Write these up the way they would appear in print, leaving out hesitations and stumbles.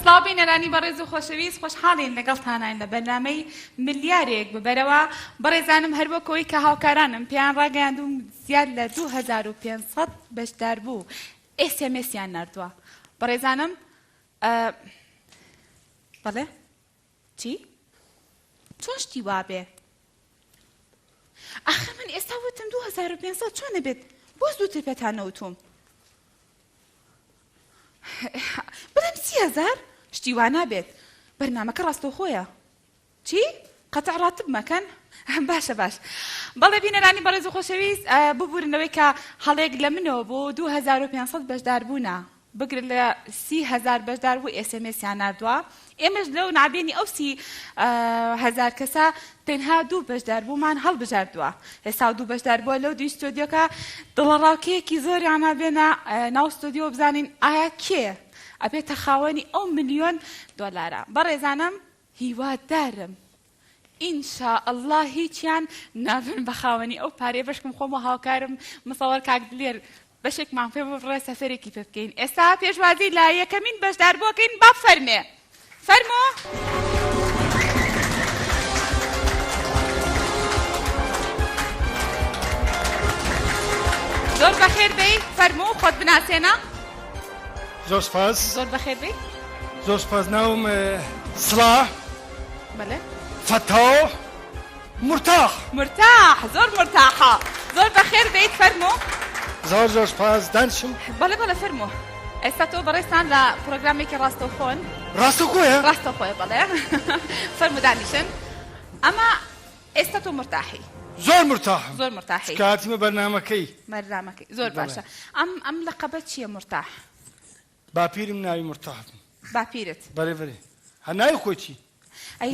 سڵاو بینەرانی بەڕێز و خۆشەویست، خۆشحاڵین لەگەڵتاناین لە بەرنامەی ملیارێک ببەرەوە. بەڕێزانم هەر وەک ئەوەی کە هاوکارانم پێیان ڕاگەیاندووم زیاد لە 2500 بەشداربوو ئێس ئێم ئێسیان ناردووە. بەڕێزانم بەڵێ چی؟ چۆن شتی وابێ؟ ئاخر من ئێستا وتم 2500 چۆن ئەبێت؟ بۆ زووتر پێتان نەوتوم؟ بڵێم 30هەزار؟ شتی وا نابێت بەرنامەکە ڕاستەوخۆیە. چی؟ قەتع ڕاتب مەکەن؟ باشە باش. بەڵێ بینەرانی بەڕێز و خۆشەویست ببورن لەوەی کە هەڵەیەک لە منەوە بوو 2500 بەشداربوونە بگرە لە 30هەزار بەشداربوو ئێس ئێم ئێسیان ناردووە ئێمەش لەو نابێنی ئەو 30هەزار کەسە تەنها دوو بەشداربوومان هەڵبژاردووە ئێستا و دوو بەشداربووە لەو دوی ستۆدیۆکە دڵەڕاوکێیەکی زۆریان نابێنە ناو ستۆدیۆ بزانین ئایا کێ ئەبێتە خاوەنی ئەو ملیۆن دۆلارە بەڕێزانم هیوادارم ان شاء اللە هیچیان نابن بە خاوەنی ئەو پارەیە بەشکم خۆم و هاوکارم مصور کاک دلێر بەشێکمان پێ ببڕێ سەفەرێکی پێ بکەین ئێستا پێشوازی لە یەکەمین بەشداربووەکەین با فەرمێ فەرموو. زۆر بەخێر بێی فەرموو خۆت بناسێنە. زۆر سپاس. زۆر بەخێر بێی. زۆر سپاس ناوم سڵاح بەلێ. فەتاح مورتاح. مورتاح زۆر مورتاحە زۆر بەخێر بێیت فەرموو. زۆر زۆر سپاس دانیشم. بەڵێ بەڵێ فەرموو ئێستا تۆ بەڕێزتان لە پڕۆگرامێکی ڕاستەوخۆن. ڕاستەوخۆیە؟ ڕاستەوخۆیە بەڵێ فەرموو دانیشن ئەمە ئێستا تۆ مورتاحی. زۆر مورتاحم. زۆر مورتاحی. چونکە هاتیمە بەرنامەکەی. بەرنامەکەی زۆر باشە ئەم ئەم لەقەبە چییە مورتاح؟ باپیرم ناوی مورتاح بوو. باپیرت؟ بەرێ بەرێ. هەر ناوی خۆی چی؟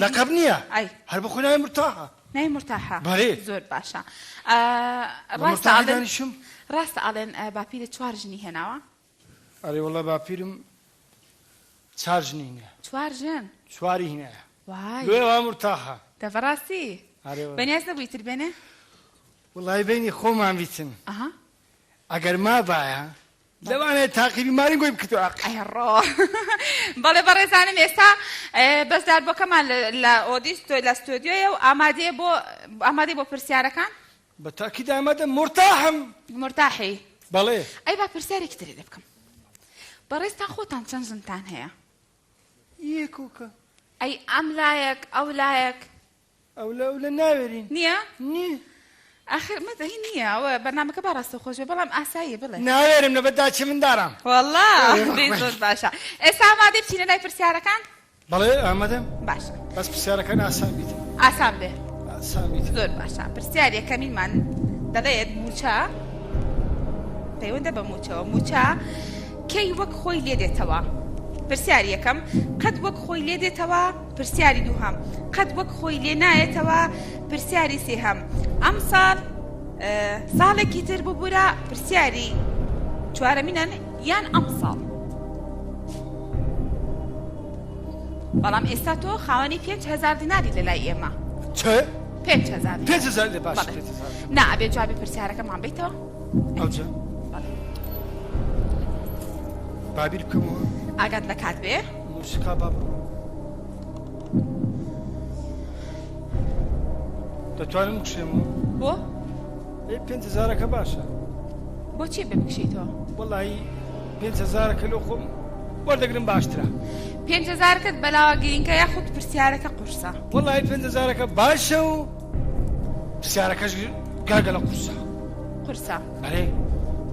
لەقەب نییە. ئەی. هەر بە خۆی ناوی مورتاحە. ناوی مورتاحە. بەرێ. زۆر باشە. بە مورتاحی دانیشم؟ ڕاستە ئەڵێن باپیرت چوار ژنی هێناوە؟ ئەرێ وەڵا باپیرم چار ژنی هینایە. چوار ژن؟ چواری هینایە. وای. لۆیە وا مورتاحە. دە بەڕاستی؟ ئەرێ وەڵا. بەنیاز نەبووی تر بێنێ؟ وەڵای بەینی خۆمان بیتن. ئەها. ئەگەر مابایە لەوانەیە تاقی بیماری گۆی بکردەوە ئاقی. ئەیڕۆ بەڵێ بەڕێزانم ئێستا بەشداربووەکەمان لە ئۆدی لە ستۆدیۆیە و ئامادەیە بۆ ئامادەی بۆ پرسیارەکان؟ بە تاکید ئامادەم مورتاحم. مورتاحی؟ بەڵێ. ئەی با پرسیارێکی تری لێ بکەم بەڕێزتان خۆتان چەند ژنتان هەیە؟ یەکۆکە. ئەی ئەم لایەک ئەو لایەک؟ ئەولە ئەولە ناوێرین. نییە؟ نییە. ئاخر مەدە هی نییە ئەوە بەرنامەکە با ڕاستە خۆش بێ بەڵام ئاساییە بڵێ. ناوێرم لەبەر داچی مندارام. وەڵا دەی زۆر باشە ئێستا ئامادەی بچینە لای پرسیارەکان؟ بەڵێ ئامادەم. باشە. بەس پرسیارەکان ئاسان بیت. ئاسان بێ. ئاسان بیت. زۆر باشە پرسیار یەکەمینمان دەڵێت مووچە پەیوەندە بە مووچەوە مووچە کەی وەک خۆی لێ دێتەوە؟ پرسیاری یەکەم قەت وەک خۆی لێ دێتەوە؟ پرسیاری دووهەم، قەت وەک خۆی لێ نایەتەوە؟ پرسیاری سێهەم، ئەمساڵ ساڵێکی تر ببورە؟ پرسیاری چوارەمینان یان ئەمساڵ؟ بەڵام ئێستا تۆ خاوەنی 5000 دیناری لە لای ئێمە. چ؟ 5000 5000 لێ باش 5000. نا ئەبێ جوابی پرسیارەکەمان بیتەوە. ئەوجا با بیر بکەمەوە. ئاگات لە کات بێ. مۆسیقا با بڕۆ. دەتوانم بکشێمەوە؟ بۆ؟ ئەی پێنج هەزارەکە باشە. بۆچی بێ بکشیتەوە؟ وەڵی پێنج هەزارەکە لۆ خۆم وەردەگرم باشترە. پێنج هەزارەکەت بەلاوە گرینگە یاخود پرسیارەکە قورسە؟ وەڵی پێنج هەزارەکە باشە و پرسیارەکەش گاگەلە قورسە. قورسە؟ ئەرێ.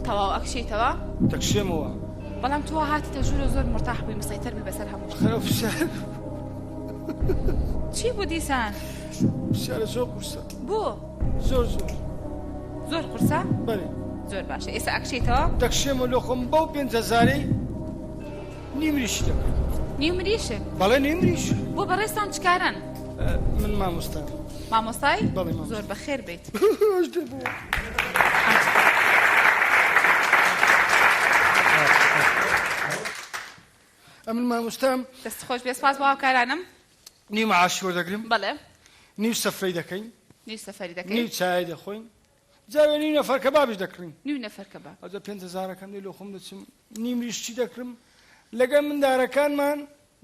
تەواو ئەکشێیتەوە؟ دەکشێمەوە. بەڵام تۆ هاتیتە ژوورە زۆر مورتاح بووی مسەیتەر بووی بەسەر هەموو شتێک. خراپ پرسیار. چی بوو دیسان؟ پرسیارە زۆر قورسە. بۆ؟ زۆر زۆر. زۆر قورسە؟ بەێ. زۆر باشە ئێستا ئەکشێیتەوە؟ دەکشێمەوە لۆ خۆم بەو پێنج هەزارەی نیو مریشک دەکڕم. نیو مریشک؟ بەڵێ نیو مریشک. بۆ بەڕێزتان چ کارەن؟ من مامۆستام. مامۆستای؟ بەڵێ مامۆستا. زۆر بەخێر بێیت. ئەمن مامۆستام. دەست خۆش بێ سپاس بۆ هاوکارانم. نیو معاشی وەردەگرم. بەڵێ. نیو سەفرەی دەکەین. نیو سەفەری دەکەین. نیو چای دەخۆین. جارێ نیو نەفەر کەبابیش دەکڕین. نیو نەفەر کەباب. ئەوجا پێنج هەزارەکەم دێ لۆ خۆم دەچم نیو مریشکی دەکڕم لەگەڵ مندارەکانمان.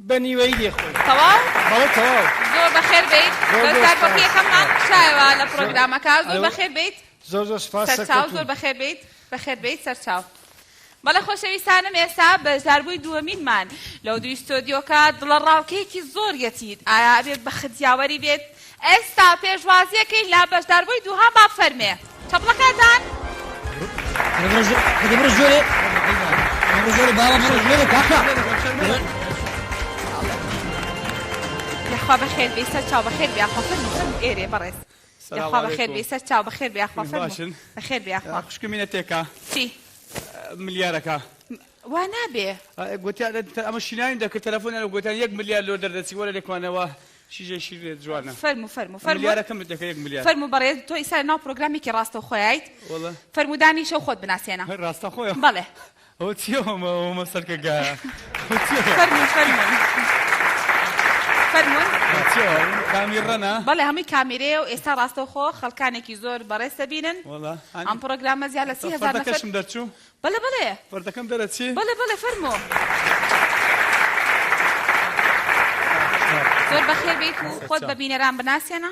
بە نیوەیی دێخۆی. تەواو؟ بەڵێ تەواو. زۆر بەخێر بێیت. زۆر زۆر بەشدار بۆ سپاس. یەکەممان کشایەوە لە پڕۆگرامەکە. زۆر ئەرێ بەخێر بێیت. زۆر زۆر سپاس سەرچاو سەرکەوتوو. زۆر بەخێر بێیت. بەخێر بێیت سەرچاو. بەڵێ خۆشەویستانم ئێستا بەشداربووی دووەمینمان لەو دووی ستۆدیۆکە دڵەڕاوکێیەکی زۆر یەتیت ئایا ئەبێت بەخت یاوەری بێت ئێستا پێشوازیەکەین لە بەشداربووی دووهەم با فەرمێ چەپڵەکانتان. یاخوا بەخێر بێی سەرچاو بەخێر بێ یاخوا فەرموو فەرموو ئێرێ بەڕێز سلام یاخوا بەخێر علیکم. بێی سەرچاو بەخێر بێ یاخوا فەرموو باشن بەخێر بێ یاخوا خوشکم مینە تێکا چی ملیارەکە وا نابێ. گوتیان ئەمە شیناویم دەکرد تەلەفۆنیان گوتیان یەک ملیار لۆ دەردەچی وەرە لێکمانەوە شیژە شیرێ جوانە. فەرموو فەرموو فەرموو. ملیارەکەم دەکە یەک ملیار. فەرموو بەڕێز تۆ ئیستا لەناو پرۆگرامێکی ڕاستەوخۆیایت. وەڵا. فەرموو دانیشە و خۆت بناسێنە. ڕاستەخۆیە؟ بەڵێ. ئەوە چییە ئەوە مەسەلکە گایە؟ ئەوە چییە؟ فەرموون فەرموون فەرموون. ئەوە چییە؟ کامیڕەنە؟ بەڵێ هەمووی کامیرەیە و ئێستا ڕاستەوخۆ خەڵکانێکی زۆر بەڕێز دەبینن. وەڵا. ئەم پرۆگرامە زیاد لە 30,000 نەفەر. فەردەکەشم دەرچوو؟ بەڵێ بەڵێ. فەردەکەم دەرەچی؟ بەڵێ بەڵێ فەرموو. زۆر بەخێر بێیت و خۆت بە بینەران بناسێنە.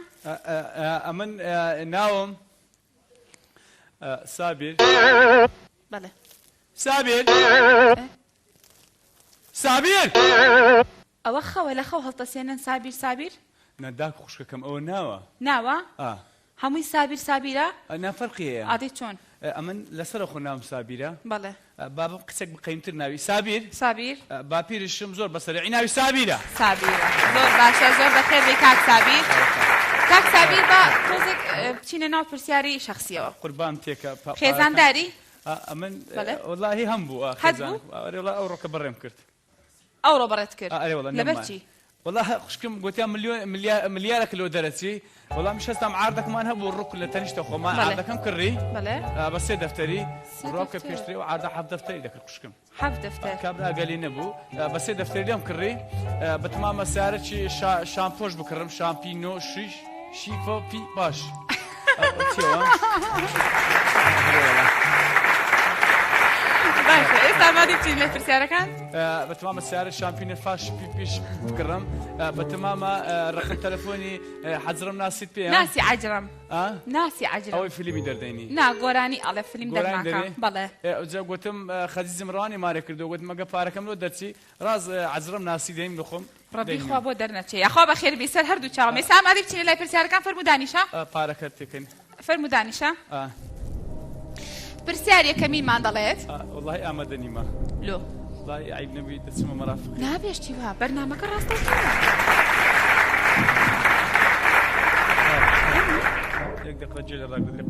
ئەمن ناوم سابیر. بەڵێ. سابیر. سابیر. ئەوە خەوە لە خەو هەڵتەسێنن سابیر سابیر؟ نا داک خوشکەکەم ئەوە ناوە. ناوە؟ ئا. هەمووی سابیر سابیرە؟ نا فەرقی هەیە. ئادەی چۆن؟ ئەمن لەسەرە خۆ ناوم سابیرە. بەڵێ. بابم قسێک بقەیمتر ناوی سابیر. سابیر. باپیرشم زۆر بە سەرعی ناوی سابیرە. سابیرە. زۆر باشە زۆر بەخێر بێی کاک سابیر. کاک سابیر با تۆزێک بچینە ناو پرسیاری شەخسیەوە. قوربان تێکە پا. خێزانداری؟ ئەمن بەڵێ. وەڵاهی هەم بوو هەت بوو؟ ئەرێ وەڵا ئەوڕۆکە بەڕێم کرد. ئەوڕۆ بەڕێت کرد؟ ئەرێ وەڵا لەبەر چی؟ وەڵا خوشکم گوتیان ملیۆن ملیارەک لۆ دەرەچی وەڵا منیش هەستام عاردەکمان هەبوو ڕوک لە تەنیشتە خۆمان عاردەکەم کڕی بە سێ دەفتەری ڕۆکە پێشتری و عاردە حەفت دەفتەری دەکرد خوشکم حەفت دەفتەر کابرا گەلی نەبوو بە سێ دەفتەری لێم کڕی بەتمامە سیارەکی شامپۆش بکڕم شامپی نۆ شیش شیفۆ پی باش باشە ئێستا مادی بچین لە پرسیارەکان بەتمامە سیارە شامپینە فاش پی پیش بکڕم بەتمامە ڕقم تەلەفۆنی حەزرم ناسیت پێ ناسی عەجرەم ناسی عەجرەم ئەوەی فیلمی دەردەینی نا گۆرانی ئەڵێ فیلم دەرناکا بەڵێ ئەوجا گوتم خەزیزم ڕوانی مارێ کردو گوتم مەگە پارەکەم لۆ دەرچی ڕاز عەجرەم ناسی دەیم لەخۆم ڕەبی خوا بۆ دەرنەچێ یاخوا بەخێر بی سەر هەردوو چاوم ئێستا ئامادەی بچینە لای پرسیارەکان فەرموو دانیشە پارەکە تێکەین فەرموو دانیشە پرسیار یەکەمینمان دەڵێت وەڵای ئامادە نیمە لۆ وەڵای عیب نەبی دەچمە مەرافقی نابێ شتی وا بەرنامەکە ڕاستە یەک دەقە جێ لە ڕاگرێ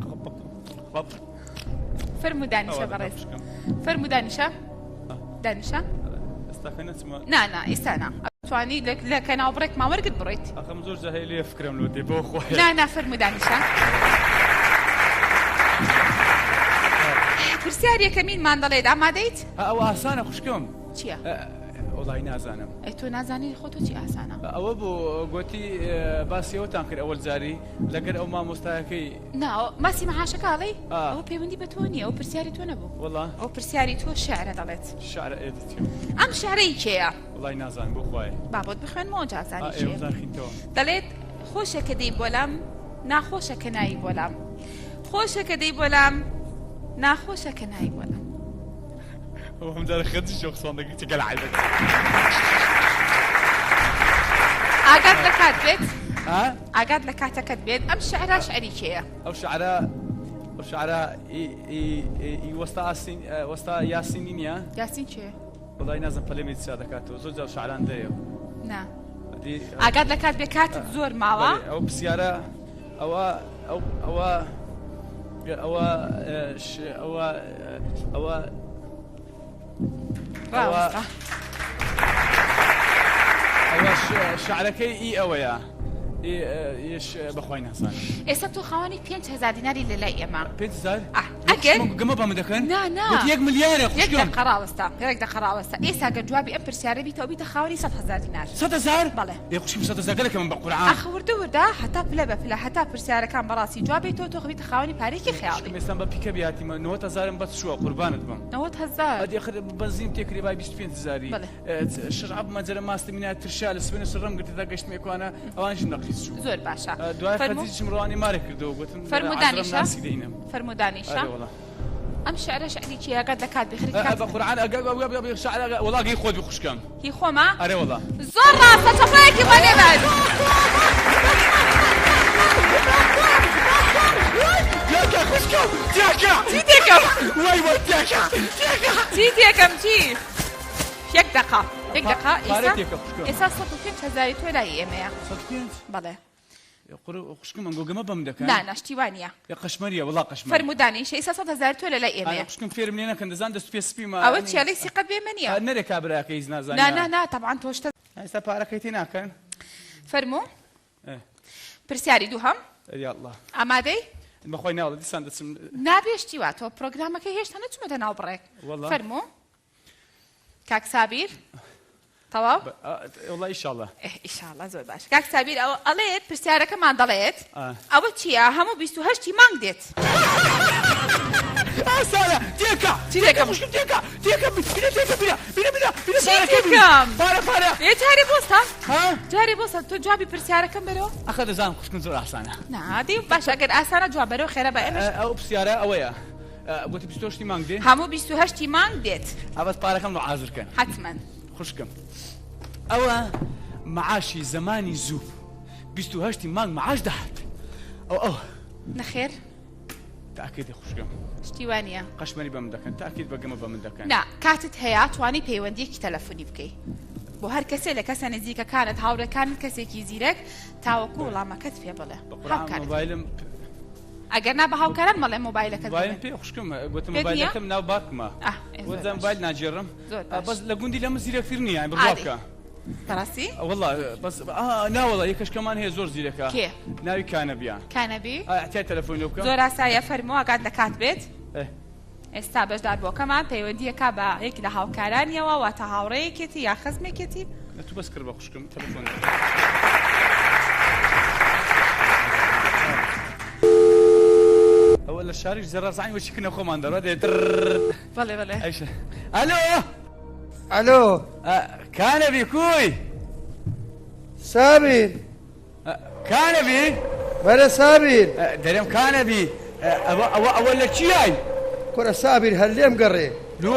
فەرموو دانیشە بەڕێز فەرموو دانیشە دانیشە نا نا ئیستا نا ئەتوانی لە کەناو بڕێکمان وەرگرت بڕۆیت ئەخم زۆر جاهیلیە فکرم لۆ دێ بۆ خۆی نا نا فەرموو دانیشە پرسیار یەکەمینمان دەڵێت ئامادەیت ئەوە ئاسانە خوشکم چییە؟ وەڵی نازانم ئەی تۆ نازانی خۆ تۆ چی ئاسانە ئەوە بۆ گۆتی باسی ئەوتان کرد ئەوەل جاری لەگەر ئەو مامۆستایەکەی نا ماسی مەعاشەکە ئەڵێی ئەوە پەیوەندی بە تۆ نییە ئەو پرسیاری تۆ نەبوو وەڵا ئەو پرسیاری تۆ شعرە دەڵێت شعرە ئێ دەچێ ئەم شعرەی کێیە؟ وەڵای نازانم بۆ خوایە با بۆت بخوێنمەوە جا زانی ئێ کێیە وزان خینتەوە دەڵێت خۆشە کە دێی بۆ لام ناخۆشە کە نایی بۆ لام خۆشە کە دێی بۆ لام ناخۆشە کە نایی بۆ لام ئەو هەم جارە خەرجی شۆخ سوان دەکەی چ گەل عەیبەک ئاگات لە کات بێت ها ئاگات لە کاتەکەت بێت ئەم شعرە شعری کێیە؟ ئەو شعرە ئەو شعرە ئی وەستا ئاسین وەستا یاسینی نییە؟ یاسین کێیە؟ وەڵای نازم پەلێمی چا دەکاتەوە زۆر جار شعران دەیە نا ئاگات لە کات بێ کاتت زۆر ماوە ئەو پرسیارە ئەوە ئەو ئەوە ئەوە ئەوە ئەوە ڕاوەستە. ئەوە شعرەکەی ئی ئەوەیە بەخوای نازانم. ئێستا تۆ خاوەنی 5000 دیناری لە لای ئێمە. 5000؟ ئەگەر ئەگەر گەمە بە من دەکەن؟ نا نا گوتی یەک ملیارە یەک خوشکم. دەقە ڕاوەستە یەک دەقە ڕاوەستە ئێستا گەر جوابی ئەم پرسیارە بیتەوە بیتە خاوەنی 100 هەزار دینار. 100 هەزار؟ بەڵێ. ئێ خوشکم 100 هەزار گەلەکە من بە قورعان. ئاخە وردە وردە هەتا پلە بە پلە هەتا پرسیارەکان بەڕاستی جواب بیتەوە تۆ بیتە خاوەنی پارەیەکی خەیاڵی. خوشکم ئێستا بە پیکەبی هاتیمە 90 هەزارم بەس چووە قوربانت بم. 90 هەزار؟ ئەدی ئەخر بەنزینم تێ کرێ بای 25 هەزاری. بەڵێ. شەش عەب مەجەرە ماستم مینا ترشا لە سبەینێ سڕم گرتە تا گەشتمە ئێکوانە ئەوانیشم لە قیس چوو. زۆر باشە. دوای فەرموو. خەجیچم ڕەوانی مارێ کردەوە گوتم فەرموو عەزرەم دانیشە. ناسی دەینم. فەرموو دانیشە. ئەرێ وەڵا. ئەم شعرە شعری کێیە ئەگەر لە کات بێ خەریکی کات بە قورعان ئەگە شعر وەڵا گەی خۆت بی خوشکم. هی خۆمە؟ ئەرێ وەڵا. زۆر ڕاستە چەپڵەیەکی بۆ لێبەن. تێکە خوشکم تێکە. چی تێکەم؟ وای وای تێکە تێکە. چی تێکەم چی؟ یەک دەقە یەک دەقە پارە ئێستا تێکە خوشکم. ئێستا 105 هەزاری تۆ لای ئێمەیە. 105؟ بەڵێ. خوشکم ئەنگۆ گەمە بەم دەکەن؟ نا نا شتی وا نییە. ئێ قەشمەریە وەڵا قەشمەر. فەرموو دانیشە ئێستا 100 هەزار تۆ لە لای ئێمەیە. ئارە خوشکم فێرم لێ نەکەن دەزان دەست و پێ سپیمە. ئەوە چیە لەی سیقەت بێ مە نییە. نەرێ کابراکە هیچ نازانێ. نا نا نا تەبعەن تۆ شتە. ئێستا پارەکەی تێ ناکەن؟ فەرموو. پرسیاری دووهەم. یاڵڵا. ئامادەی؟ بەخوای ناوەڵا دیسان دەچم. نابێ شتی وا تۆ پرۆگرامەکەی هێشتا نەچوومەتە ناو بڕێک. وەڵا. فەرموو. کاک سابیر تەواو؟ وەڵا ئیشاڵا. ئیشاڵا زۆر باش. کاک سابیر ئەوە ئەڵێت پرسیارەکەمان دەڵێت ئەوە چییە هەموو 28 ی مانگ دێت؟ ئاسانە تێکە چی تێکەم؟ خوشکم تێکە تێکە بینە تێکە بینە بینە بینە بینە چی پارەکەی بینە. تێکەم؟ پارە پارە ئێ جارێ بۆستا ها؟ جارێ بۆستا تۆ جوابی پرسیارەکەم بەرەوە. ئەخە دەزانم خوشکم زۆر ئاسانە. نا دەی باشە ئەگەر ئاسانە جواب بەرەوە خێرا بە ئێمەش. ئەو پرسیارە ئەوەیە گوتی 28 ی مانگ دێ؟ هەموو 28 ی مانگ دێت. ئا بەس پارەکەم لۆ حازر کەن. حەتمەن. خوشکم ئەوە معاشی زەمانی زوو 28 ی مانگ معاش دەهات ئەو ئەو. نەخێر. تاکیدی خوشکم. شتی وا نییە. قەشمەری بە من دەکەن تاکید بە گەمە بە من دەکەن. نا کاتت هەیە توانی پەیوەندیەکی تەلەفۆنی بکەی بۆ هەر کەسێ لە کەسە نزیکەکانت هاوڕێکانت کەسێکی زیرەک تاوەکو وڵامەکەت پێ بڵێ. بە قورعان هاوکارت. مۆبایلم ئەگەر نا بە هاوکاران مەڵێ مۆبایلەکەت مۆبایلم بڵێ. پێ خوشکم گوتم پێت نییە؟ مۆبایلەکەم ناو باکمە. ئاه، ئێ زۆر وەزان باش. مۆبایل ناگێڕم. زۆر باش. بەس لە گوندی لە من زیرەکتر نییە یانی بڕوا ئادەی. بکە. بەڕاستی؟ وەڵا بەس ئا ناوەڵا یەکەش کەمان هەیە زۆر زیرەکە. کێ؟ ناوی کانەبیە. کانەبی؟ ئا احتیاج تەلەفۆنی لۆ بکەم. زۆر ئاساییە فەرموو ئاگات لە کات بێت. ئێ. ئێستا بەشداربووەکەمان پەیوەندییەکا بە یەک لە هاوکارانیەوە واتە هاوڕێیەکێتی یا خزمێکێتی. لە تو بەس کڕ بە خوشکم تەلەفۆن. ئەوە لە شاریش زەڕەزانی وەچی کنە خۆمان دەڕوا دێ بەڵێ بەڵێ. ئەیشە ئەلۆ ئەلۆ کانەبی کوی سابیر کانەبی بەرە سابیر دەرێم کانەبی ئەوە ئەوە ئەوە لە چیای کورە سابیر هەر لێم گەڕێ لۆ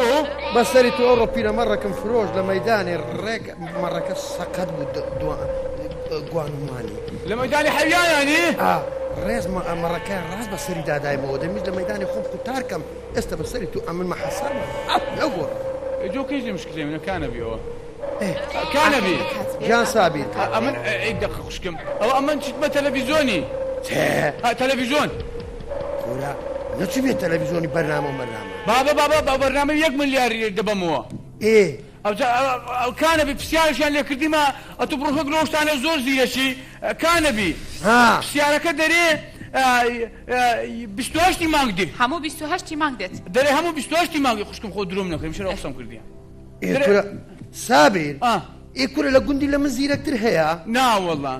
بەسەری تۆ ئەوڕۆ پیرەمەڕەکم فرۆشت لە مەیدانێ ڕێک مەڕەکە سەقەت بوو گوانومانی لە مەیدانی حەویانانی ئا ڕێز مەڕەکە ڕاست بەسەری دادایمەوە دەمویست لە مەیدانی خۆم قوتار کەم ئێستا بەسەری تۆ ئەمن مەحەسەرمە لەو گۆڕە جۆ کەیش لە مشکلەی منە کانەبیەوە کانەبی گیان سابیر ئەمن ئەی دەقە خوشکم ئەوە ئەمن چیتمە تەلەڤیزۆنی چێ تەلەڤیزۆن کورە نەچووبێ تەلەڤیزۆنی بەرنامە و مەرنامە بابە بابە بە بەرنامە یەک ملیار دەبەمەوە ئێ ئەوجا کانەبی پرسیارشیان لێکردیمە ئەتو بڕۆکە لەو شتانە زۆر زیرەکی کانەبی ها پرسیارەکە دەرێ 28 ی مانگ دێ هەموو 28 ی مانگ دێت دەرێ هەموو 28 ی مانگ خوشکم خۆ درۆم نەکەم شەرە قسەم کردیە ئێ کورە سابیر ئێ کورە لە گوندی لە من زیرەکتر هەیە؟ نا وەڵا.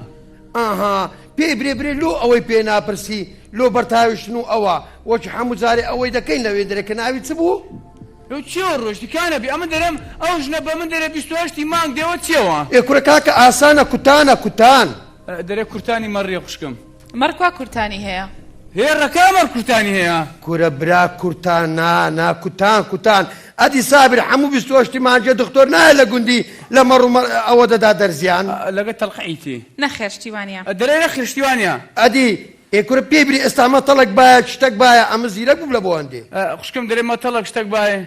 ئاها پێی برێ برێ لۆ ئەوەی پێ ناپرسی لۆ بەرتاویشتن و ئەوە وەکی حەموو جارێ ئەوەی دەکەین لەوێ دەرێ کە ناوی چ بوو؟ لۆ چیەوە ڕۆشتی کانەبی ئەمن دەرێم ئەو ژنە بە من دەرێ 28 ی مانگ دێوە چیەوە؟ ئێ کورە کاکە ئاسانە کوتانە کوتان. دەرێ کورتانی مەڕیە خوشکم. مەڕ کوا کورتانی هەیە؟ هێ ڕەکا مەڕ کورتانی هەیە. کورە برا کورتان نا نا کوتان کوتان ئەدی سابر حەموو 28 ی مانگێ دختۆر نایە لە گوندی لە مەڕ و مەڕ ئەوە دەدا دەرزیان. لەگە تەڵقعیتی. نەخێر شتی وانیە. دەرێ نەخێر شتی وانیە. ئەدی ئێ کورە پێی بری ئێستا مەتەڵێک بایە شتەک بایە ئەمە زیرەک بووم لە بۆ هەندێ. خوشکم دەرێ مەتەڵێک شتەک بایە.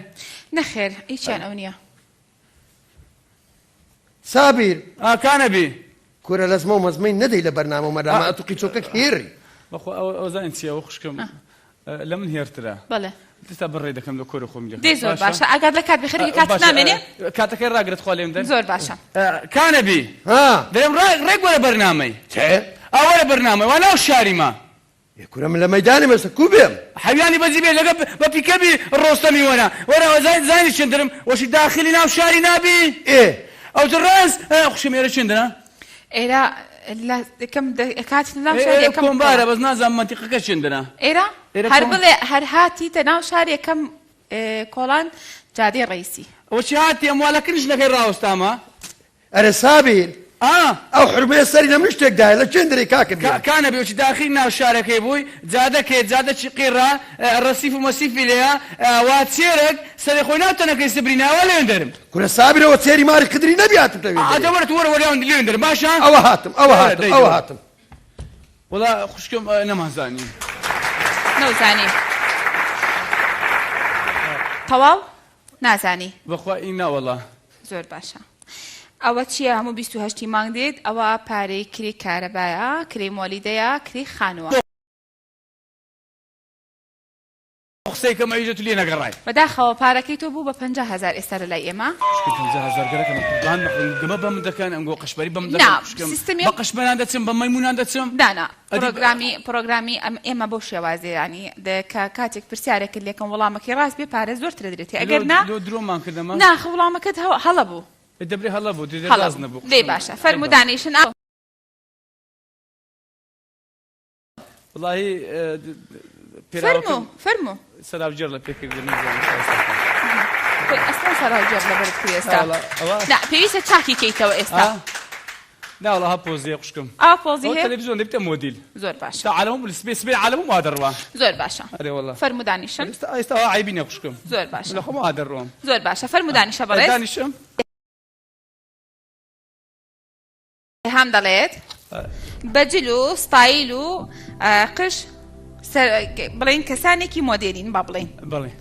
نەخێر هیچیان ئەو نیە. سابیر. ئا کانەبی. کورە لەزمە و مەزمەی نەدەی لە بەرنامە و مەرنامە ئەتو قیچۆکەک هێڕی. بەخوا ئەوە ئەوە زانی چیە ئەوە خوشکم لە من هێرترە. بەڵێ. دەستا بڕێ دەکەم لە کۆرە خۆم دەکەم. دەی زۆر باشە ئاگات لە کات بێ خەریکە کاتت نامێنێ. کاتەکەی ڕاگرە تخوا لێم دەن. زۆر باشە. کانەبی. ها. دەرێم ڕێک وەرە بەرنامەی. چێ؟ ئا وەرە بەرنامەی وا ناو شاریمە. ئێ کورە من لە مەیدانم ئێستا کو بێم؟ حەویانی بەجی بێ لەگە بە پیکەبی ڕۆستەمی وەرە وەرە زانی زانی چندرم وەشی داخلی ناو شاری نابی ئێ. ئەوتر ڕاست خوشکم ئێرە چندرە؟ ئێرە لە یەکەم کاتیتە ناو شار یەکەم کۆمبارە بەس نازانم مەنتیقەکە چندرە. ئێرە هەر بڵێ هەر هاتیتە ناو شار یەکەم کۆڵان جادەی ڕەیسی. وەچی هاتی ئەم وا لە کن ژنەکەی ڕاوەستامە. ئەرێ سابیر ئا. ئەو حورمەیە سەری لە من شتێک دایە لە کوێن دەرێی کاکە گیان. کانە بێ وەچی داخیل ناو شارەکەی بووی جادەکێ جادە چی قیڕە ڕەسیف و مەسیفی لێیە وا چێرەک سەرێ خۆی ناو تەنەکەی سبری ناوە لێن دەرم. کورە سابیر ئەوە چێری ماری قدری نەبی هاتم تە وێن دەرێ. ئا دە وەرە تو وەرە وەرە لێن دەرم باشە. ئەوە هاتم ئەوە هاتم ئەوە هاتم. وەڵا خوشکم نەمانزانی. نەوزانی تەواو نازانی. بەخوا ئی ناوەڵا. زۆر باشە ئەوە چیە هەموو 28 ی مانگ دێت ئەوە پارەی کرێی کارەبایە کرێی مۆلیدەیە کرێی خانووە. قسەی کەم ئەویش تو لێ نەگەڕای. بەداخەوە پارەکەی تۆ بوو بە 50 هەزار ئێستا لەلای ئێمە. خوشکم 50 هەزار گەرەکە من قوربان مەخۆم گەمە بەم دەکەن ئەنگۆ قەشمەری بەم دەکەن نا خوشکم سیستمی بە قەشمەران دەچم بە مەیمونان دەچم نا نا ئەدی پرۆگرامی پرۆگرامی ئەم ئێمە بەو شێوازەیە یانی دە کە کاتێک پرسیارێکت لێکەم وەڵامەکەی ڕاست بێ پارە زۆرترە درێتێ لۆ ئەگەر نا لۆ درۆمان کردەمە نا خە وڵامەکەت هە هەڵە بوو ئێ دەبرێ هەڵە بوو دێ هەڵە ڕاست بوو نەبوو دەی خوشکم باشە عەیبە فەرموو دانیشن ئا وەڵاهی پێراوەکەم فەرموو فەرموو سەراوگێڕ لە پێ کردی نەزانم چ ئێستا خۆی ئەسڵەن سەراوگێڕ لەبەرت کرد ئێستا ناوەڵا ئەوە نا پێویستە چاکی کەیتەوە ئێستا ئا ناوەڵا ها پۆزیە خوشکم ئا پۆزی ئەوە هەیە تەلەڤیزیۆن دەبیتە مۆدیل زۆر باشە تا عالەم سبێ سبێ عالەم وا دەڕوا زۆر باشە ئەرێ وەڵا فەرموو دانیشن ئێستا ئێستا وا عەیبی نیە خوشکم زۆر باشە لە خۆم وا دەڕۆم زۆر باشە فەرموو دانیشە بەڕێز دانیشم هام دەڵێت بە جل و ستایل و قژ بڵێن کەسانێکی مۆدێرین با بڵێن بڵێ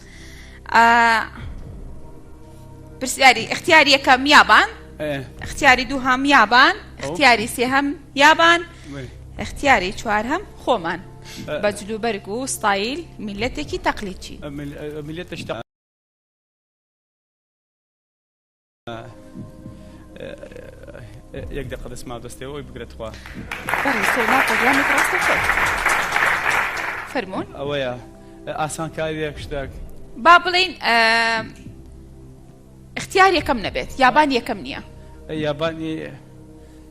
پرسیاری اختیاری یەکەم یابان اختیاری دووهەم یابان اختیاری سێهەم یابان اختیاری چوارهەم خۆمان بە جلوبەرگ و ستایل میلەتێکی تەقلیدچی میلەتێکی یەک دەقە دەستما دەستێ ئەوی بگرە تخوا فەرمونون ئەوەیە ئاسانکاریەک شتێک با بڵین اختیار یەکەم نەبێت یابان یەکەم نییە یابانی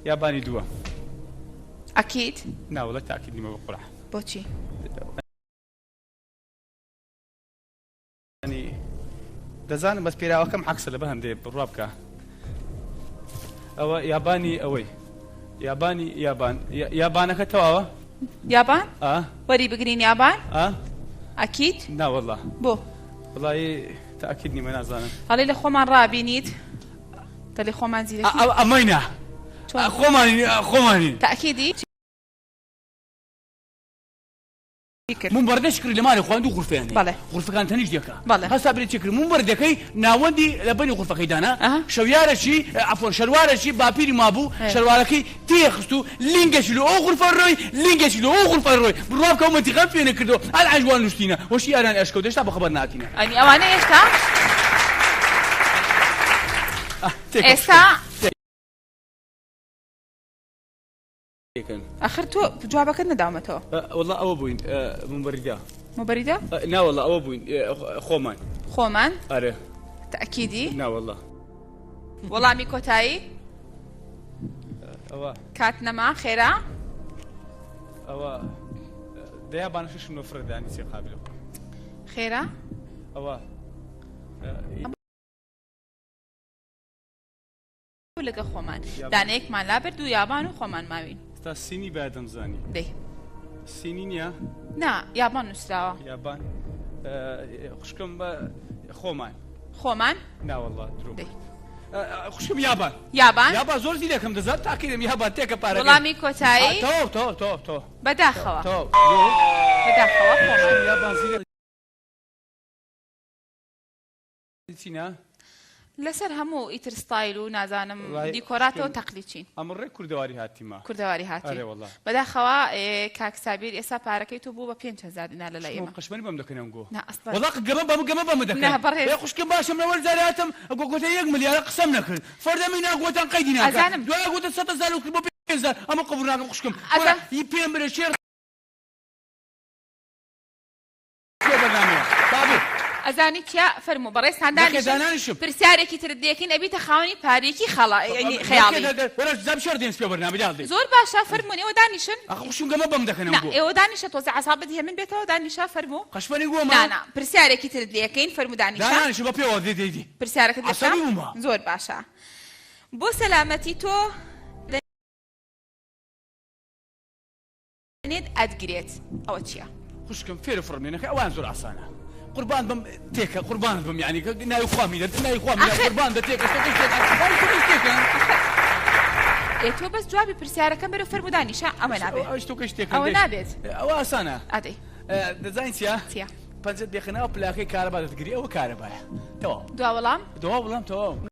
یابانی دووە ئەکید ناوڵە تاکید نیمە بە قورع بۆچی یانی دەزانم بەس پێراوەکەم عەکسە لەبەر هەندێ بڕوا بکە ئەوە یابانی ئەوەی یابانی یابان یابانەکە تەواوە یابان وەری بگرین یابان ئەکید نا والله بۆ وڵی تاکید نیمە نازانم هەڵی لە خۆمان ڕابینیت دەڵێ خۆمان زیرەکی ئەمەی نا خۆمانی خۆمانی تاکیدی کرد. مومبەردەش کڕی لە ماڵی خۆیان دوو غورفەیان هەیە بەڵێ. غورفەکان تەنیشت یەکە بەڵێ. هەستا برێ چی کرد مومبەردەکەی ناوەندی لە بەینی غورفەکەی دانا ئەها. شەویارەکی عەفوەن شەروارەکی باپیری مابوو ئێ. شەروارەکەی تێخست و لینگەکی لۆ ئەو غورفە ڕۆی لینگەکی لۆ ئەو غورفە ڕۆی بڕوا بکە ئەو مەنتیقەم پێ نەکردەوە ئەلعەنش وان نوشتینە وەشی یاران ئەشکەوت هێشتا بەخەبەر ناتینە. ئەنی ئەوانە ئێستا ئاه تێکە ئێستا خوشکم. تێکەن. ئەخر تۆ جوابەکەت نەداومەتەوە. وەڵا ئەوە بووین موبەریدە. موبەریدە؟ نا وەڵا ئەوە بووین خۆمان. خۆمان؟ ئەرێ. تەئکیدی؟ نا وەڵا. وەڵامی کۆتایی؟ ئەوە. کات نەما خێرا. ئەوە دەیا بانەشەشم لۆ فڕێ دانی چێ قابلە. خێرا؟ ئەوە. لەگە خۆمان دانەیەکمان لابرد و یابان و خۆمان ماوین. تا سینی باید دەمزانی. دەی. سینی نییە؟ نا یابان نووسراوە. یابان خوشکم بە خۆمان. خۆمان؟ نا وەڵا درۆ. دەی. خوشکم یابان. یابان؟ یابان زۆر زیرەکم دەزان تاقیرم یابان تێکە پارەکەی. وەڵامی کۆتایی؟ تەواو تەواو تەواو تەواو. بەداخەوە. تەواو. بەداخەوە خۆمان. یابان زیرەک. چینە؟ لەسەر هەموو ئیتر ستایل و نازانم دیکۆراتەوە تەقلیچین. ئەمە ڕێک کوردەواری هاتیمە. کوردەواری هاتی. ئەرێ وەڵا. بەداخەوە کاک سابیر ئێستا پارەکەی تۆ بوو بە 5000 دینار لەلای ئێمە. قشمەری بەم دەکەن ئەنگۆ. نا ئەسڵەن. وەڵا گەمە بەم گەمە بەم دەکەن. نا بەڕێز. ئێ خوشکم باشە من ئەوەل جارێ هاتم ئەگۆ گۆتە یەک ملیارە قسەم نەکرد. فەردەمی نا گۆتان قەیدی ناکا. ئەزانم. دوای گۆتە 100 هەزار و کرد بۆ 5000 ئەمە قبوڵ ناکەم خوشکم. ئەزا. ی پێم برێ شێر. ئەزانی چیا فەرموو بەڕێزتان نەخێر دانیشن دانانیشم. پرسیارێکی ترت لێکەین ئەبیتە خاوەنی پارەیەکی خەڵا یعنی خەیاڵی. وەرە زاب شەڕ دێن سپێ بەرنامە داڵ دێ. زۆر باشە فەرموون ئێوە دانیشن. ئەخ خوشم گەمە بەم دەکەن نا گۆ. ئێوە دانیشە تۆزێ عەسابت هێمن بێتەوە دانیشە فەرموو. قەشمەری گۆمە. نا نا پرسیارێکی ترت لێکەین فەرموو دانیشە. دانانیشم بە پێوە دێ دێ دێ. پرسیارەکەت لێ عەسەبی بکەم بوومە. زۆر باشە بۆ سەلامەتی تۆ دەنێت ئەتگرێت ئەوە چیە؟ خوشکم فێرە فڕم لێ نەکەی ئەوان زۆر ئاسانە قوربان بم تێکە قوربانت بم یعنی ناوی خوا میرە ناوی خوا میرە قوربان دە تێکە شتەکەی تێکە تێکە ئێ تۆ بەس جوابی پرسیارەکەم بەرە فەرموو دانیشە ئەوە نابێت ئەو شتەکەی تێکە ئەوە نابێت ئەوە ئاسانە ئەدەی دەزانین چیە چیە پەنجەت دێخە ناو پلاکەی کارەبا دەتگری ئەوە کارەبایە تەواو دوا وەڵام دوا وەڵام تەواو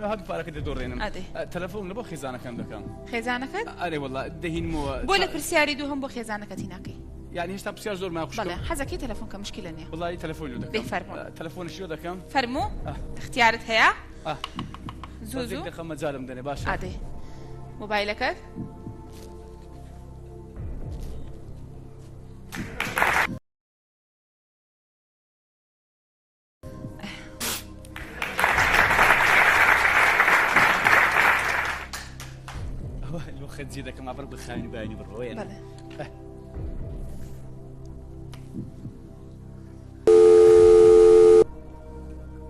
هەردوو پارەکە دەدۆڕێنم. ئەدێ. تەلەفۆن لە بۆ خێزانەکەم دەکەم. خێزانەکەت؟ ئەرێ وەڵا دەهینمەوە. بۆ لە پرسیاری دووهەم بۆ خێزانەکەتی ناکەی؟ یانی هێشتا پرسیار زۆر مایە خوشکم. بەڵێ حەزەکەی تەلەفۆن کە مشکیلە نیە. وەڵایی تەلەفۆنی لۆ دەکەم. دەی فەرموو. تەلەفۆنیش لۆ دەکەم. فەرموو اختیارت هەیە. زوو بەس یەک زوو. دەقە مەجالم دەنێ باشە. ئادەی مۆبایلەکەت. خەجی دەکەم ئابڕ بخاوی باینی بڕۆیە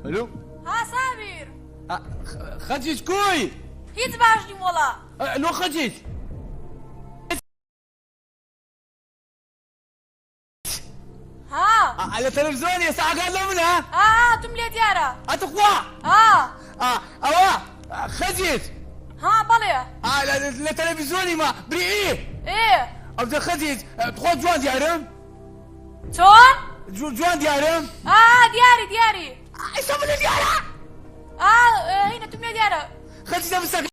هەلو ها سامیر خەجیج کوی هیچ باش نیم وەڵا لۆ خەجیج ها لە تەلەفزیۆن ئێستا ئاگات لە منە ئا تم لێ دیارە ئەتخوا ها ئەوە خەجیت ها بەڵێ لە تەلەفزیۆنی ما بری ئێ ئەوجە خەجیت تخوا جوان دیارم چۆن جوان دیارم ئا دیاری دیاری ئێستا من لێ دیارە ئا هینە تم لێ دیارە خەجیت ئەم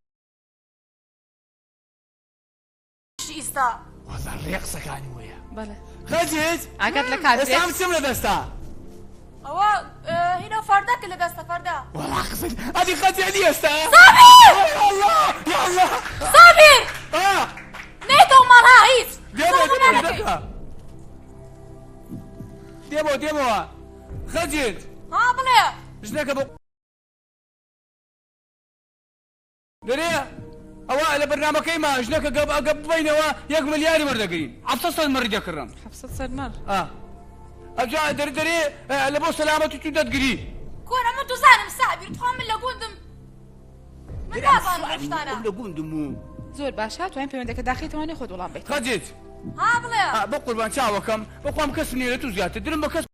ئیستا. وەڵا ڕێ قسەکانی وەیە. بەڵێ. خەجیج ئاگات لە کات بێت. ئێستا من چم لە دەستە؟ ئەوە هینە فەردەکە لە دەستە فەردە. وەڵا قسەی ئەدی خەجی ئەدی ئێستا. سابیر! یا اللە یا اللە. سابیر! ئا. نەیتەوە ماڵ ها هیچ. دێمەوە دێمەوە دەکە. دێمەوە دێمەوە. خەجیج. ها بڵێ. ژنەکە بۆ. دەرێ ئەوە لە بەرنامەکەی ما ژنەکە گەب ئەگە ببینەوە یەک ملیاری وەردەگرین حەفسەد سەد مەڕی دەکڕم حەفسەد سەد مەڕ ئا ئەجا دەرێ دەرێ لە بۆ سەلامەتی تو دەتگری کۆرە من دوزانم سابیر تخوا من لە گوندم من نازانم ئەو شتانە لە گوندم و زۆر باشە توانین پەیوەندەکە داخیتەوانێ خۆت وەڵام بیت خەجیت ها بڵێ بۆ قوربان چاوەکەم بەخوام کەسم نییە لە تو زیاتر درم بە کەس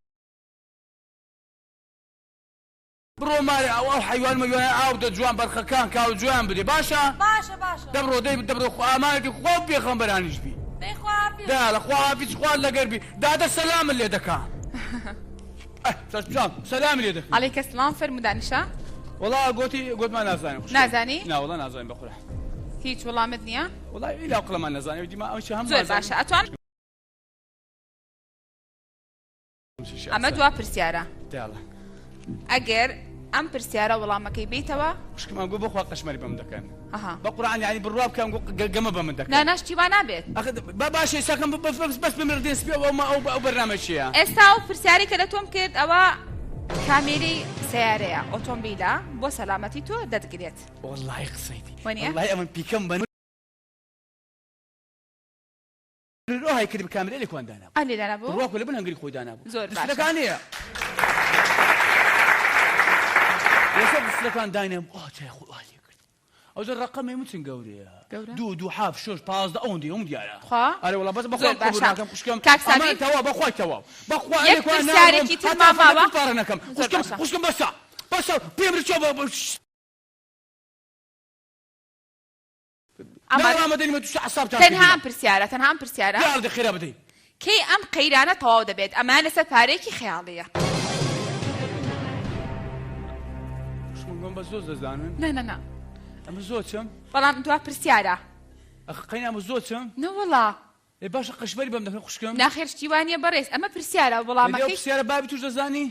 بڕۆ مارێ ئەو ئەو حەیوان مەیوانە ئاو دە جوان بەرخەکان کاو جوان بدێ باشە باشە باشە دەبڕۆ دەی دەبڕۆ خوا ئامانەتی خوا و پێخەمبەرانیش بی دەی خوا حافیز دا لە خوا حافیز خوات لەگەر بی دادە سەلامت لێ دەکا ئەه چاو سەلامی لێ دەکەی عەلەیکە سڵام فەرموو دانیشە وەڵا گۆتی گۆتمان نازانین خوشکم نازانی؟ نا وەڵا نازانین بەخورا هیچ وەڵامت نییە؟ وەڵا ئیلا قڵەمان نەزانین دیما ئەو چی هەم زۆر باشە ئەتوان ئەمە دوا پرسیارە ئەگەر ئەم پرسیارە وەڵامەکەی بیتەوە خوشکمان گو بخوا قەشمەری بەم دەکەن بە قورآن یعنی بڕوا بکەم گەمە بە من دەکەن نا نا شتی وا نابێت با باشە ئێستاکەم بەس بەس بەس بمردێن سپی ئەو ئەو ئەو بەرنامە چییە ئێستا ئەو پرسیاری کە لە تۆم کرد ئەوە کامێری سیارەیە ئۆتۆمبیلە بۆ سەلامەتی تۆ دەتگرێت وەڵڵاهی قسەی دی وەڵڵاهی ئەمن پیکەم بە ئۆهای کرد کامێرای لە کوان دانابوو ئا لێ دانابوو بڕوا کە لە بن هەنگری خۆی دانابوو زۆر باشە دسلەکان نییە لەسەر دسلەکان داینام ئا چای خۆی ئا لێ کرد ئەو زۆر ڕەقەمێ من چن گەورەیە گەورە؟ دوو دوو حاف شش 15 ئەوەندەی ئەوم دیارە خوا؟ ئەرێ وەڵا بەس بەخوا زۆر قبوڵ باشە. ناکەم خوشکم کاک ئەمان سابیر؟ تەواو بەخوای تەواو بەخوا یەک ئەلێ کوا ناڕۆم پرسیارێکی هەتا ترمان ماوە؟ فەرەکم پارە نەکەم زۆر خوشکم باشە. خوشکم بەسە بەسە پێم رچۆ بە تەنها ئەم پرسیارە تەنها ئەم پرسیارە کەی ئەم قەیرانە تەواو دەبێت ئەمە لەسەر پارەیەکی خەیاڵیە نا نا نا ئەمە زۆر چم بەڵام دوا پرسیارە قەینا زۆر چم نەوەڵا باشە قەشبەری بەم دەکەن خوشکم ناخێر شتی وا نییە بەڕێز ئەمە پرسیارە وەڵامەکەی پرسیارە بابی توش دەزانی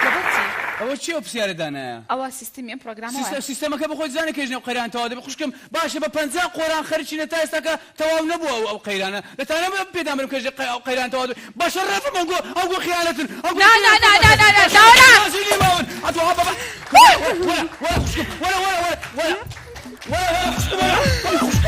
لەبەر چی؟ ئەوە چیە ئەو پرسیارە دانایە؟ ئەوە سیستمی ئەم پرۆگرامە وایە. سیستەمەکە بە خۆی دەزانێ کەی ژنە قەیران تەواو دەبێ خوشکم باشە بە 50 قۆران خەرچینە تا ئێستاکە تەواو نەبووە ئەو ئەو قەیرانە دەتانە پێدان برم کەژێ ئەو قەیران تەواو دەبێ باشە ڕەفم ئەو گۆ ئەو گۆ خیانەتن ئەو گۆ نا نا نا نا نا نا داوران نازی ماون ئەتۆ ها بابا وەرە وەرە وەرە خوشکم وەرە وەرە وەرە وەرە وەرە وەرە خوشکم وەرە وەرە خوشکم.